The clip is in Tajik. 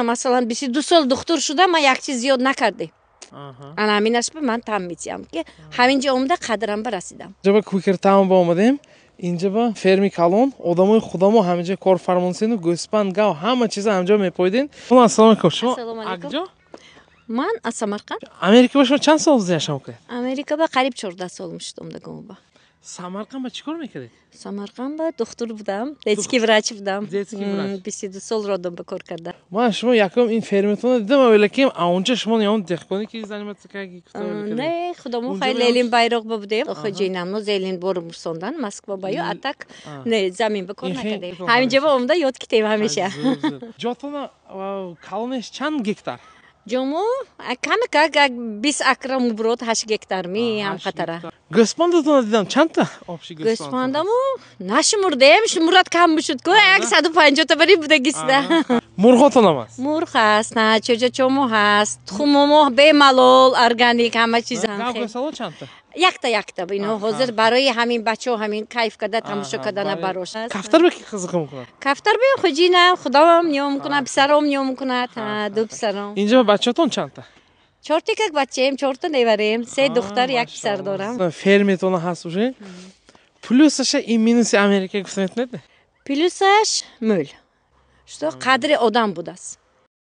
Масалан, 22 сол духтур шуда, ман як чиз зиёд накардем. Ана ҳаминаш ба ман там метиҳам, ки ҳамин ҷо омада қадрам ба расидам. Инҷа ба Quakertown ба омадем. Инҷа ба ферми калон, одамои худамо ҳаминҷа кор фармонсену гӯспанд, гав, ҳама чиза ҳамҷо мепоиден. Ассалому алайкум. Шумо Ассалому алайкум. Акҷо? Ман аз Самарқанд. Америка ба шумо чанд сол яшав кардед? Америка ба қариб 14 сол мешуд омдагомба. Самарқанд ба чӣ кор мекардед? Самарқанд ба духтур будам, детский врач будам. Детский врач. 22 сол роддом ба кор кардам. Ман шумо якум ин фермитона дидам, аввалаким а онҷа шумо ягон деҳқони ки заниматься карди? Не, худамо Унҷа хай ба Ленин байроқ ба будем. Хоҷинамно Ленин бор мурсондан Москва ба ю, а так не, замин ба кор накардем. Ҳаминҷа ба омада ёд китем ҳамеша. Ҷотона калонеш чанд гектар? Ҷомо каме как 20 акра муброд, 8 гектар ми ҳам қатара. Гӯспандатона дидам, чандта общий гӯспанд? Гӯспандамо нашумурдем, шумурат кам бишуд ку, 150-та бари будагиста. Мурғотонам аст? Мурғ ҳаст, на, чӯҷачомо ҳаст, тухмомо бемалол, органик, ҳама чиз. Гав, гӯсало чандта? Якта, якта. Ино ҳозир барои ҳамин бачаҳо ҳамин кайф карда, тамошо кардана барош. Кафтар ба ки қизиқ мекунад? Кафтар бе хуҷина худоам ниё мекунад, писаром ниё мекунад, ду писаром. Инҷа ба бачаҳотон чандта? Чортикак бачаем, чорта неварем, се духтар, як писар дорам. Ферметона ҳаст уже. Плюсаша и минуси Америка гуфта метавонед? Плюсаш мӯл, что қадри одам будааст.